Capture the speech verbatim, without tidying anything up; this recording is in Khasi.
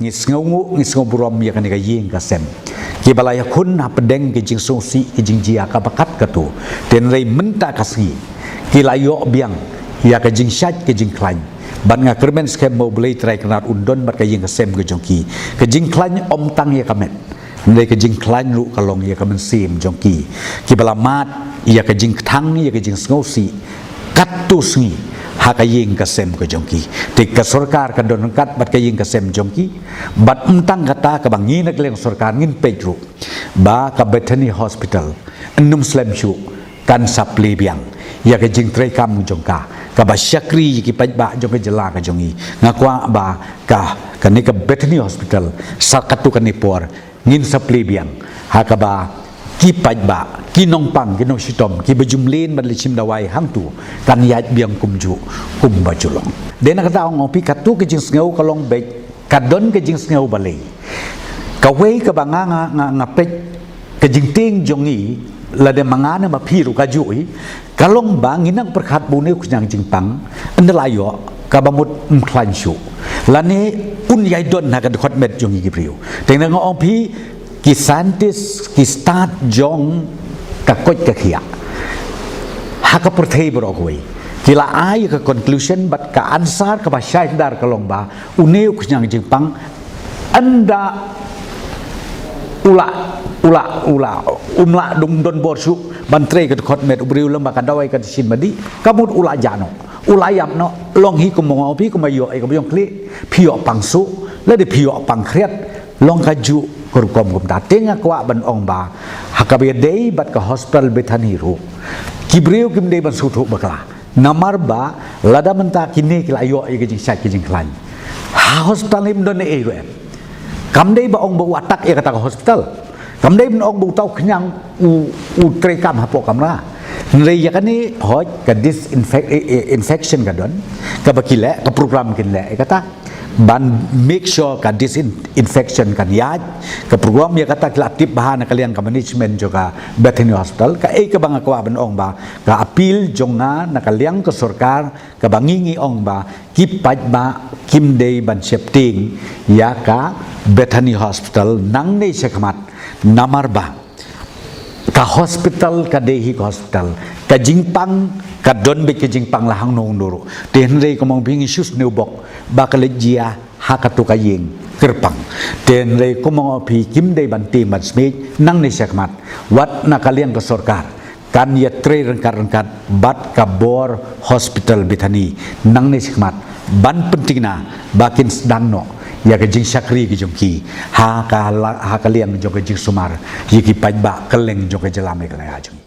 Ngi sngew nguh, ngi sngew burom ïa kane ka ïing ka sem. Kiba la ïakhun hapdeng ka jingsngewsih, ka jingjia kaba katto katne. Hynrei mynta ka sngi ki la ïoh biang ïa ka jingshait ka jingkhlaiñ. Bad nga kyrmen skhem ba U Blei Trai Kynrad un don bad ka ïing ka sem ka jong ki. Ka jingkhlaiñ ym tang ïa ka met, hynrei ka jingkhlaiñ ruh ka long ïa ka mynsiem jong ki. Kiba la mad ïa ka jingkthang, ïa ka jingsngewsih katto sngi ha ka ïing ka sem ka jong ki. Te ka sorkar ka don ryngkat bad ka ïing ka sem jong ki. Bad ym tang kata, kaba ngi na ka liang sorkar ngin peit ruh ba ka Bethany Hospital, ym slem shuh, kan sa plie biang ïa ka jingtreikam jong ka, kaba shakri ïa ki paidbah jong ka jylla ka jong ngi. Nga kwah ba ka, kane ka Bethany Hospital, sa katto katne por ngin sa plie biang ha kaba ki paidbah, ki nongpang, ki nongshitom, kiba ju mlien bad leit shim dawai hangto, kan ïaid biang kumjuh kumba ju long. Dei na kata ong ong phi, katto ka jingsngew ka long beit, ka don ka jingsngew balei. Kawei kaba nga, nga, nga, nga peit ka jingtieng jong ngi, lada ma nga ne ma phi ruh kajuh hi, ka long ba ngi nang pyrkhat ba une u khñiang jingpang, ynda la ïoh, kaba mut ym khlaiñ shuh, lane un ïai don ha ka dkhot met jong ngi ki briew. Te nga ong phi, ki scientist, ki stad jong ka koit ka khiah ha ka pyrthei baroh kawei, ki la ai ka conclusion bad ka answer kaba shai kdar ka long ba une u khñiang jingpang, ynda u la, u la, u la, um lah dang don bor shuh ban trei ka dkhot met u briew lem bad ka dawai ka shisien ba dih, ka mut u la jah noh, u la ïap noh. Long hi kumba nga ong phi, kumba ïoh ïa kaba ïong khlieh, phi ïoh pang suh, lada phi ïoh pang khriat, long kajuh ka rukom kumta. Te nga kwah ban ong ba ha kaba ïadei bad ka hospital Bethany ruh, ki briew kim dei ban sngewthuh bakla. Namar ba lada mynta kine ki la ïoh ïa ka jingshait ka jingkhlaiñ, ha hospital ym don ei ruh em. Kam dei ba ong ba u attack ïa kata ka hospital. Kam dei ban ong ba uta u khñiang u, u treikam hapoh kamra. Hynrei ïa kane, hooid, ka disinfec-, eh, eh, infection ka don, kaba ki leh, ka program kin leh ïa kata ban make sure ka disinfection kan ïaid. Ka program ïa kata ki la tip bha na ka liang ka management jong ka Bethany Hospital. Kaei kaba nga kwah ban ong ba ka appeal jong nga na ka liang ka sorkar, kaba ngi ngi ong ba ki paidbah kim dei ban sheptieng ïa ka Bethany Hospital nangne shakhmat, namar ba ka hospital ka dei hi ka hospital. Ka jingpang ka don beit ka jingpang la hangno hangno ruh. Te hynrei kumba ong phi, ngi shu sngewbok ba ka leit jia ha kato ka ïing kyrpang. Te hynrei kumba ong phi, kim dei ban tieng ban smiej nangne shakhmat. Wat na ka liang ka sorkar kan ïatrei ryngkat ryngkat bad ka bor hospital Bethany nangne shakhmat ban pyntikna ba kin sdang noh ïa ka jingshakri ka jong ki ha ka la-, ha ka liang jong ka jingsumar ïa ki paidbah kylleng jong ka jylla Meghalaya jong ngi.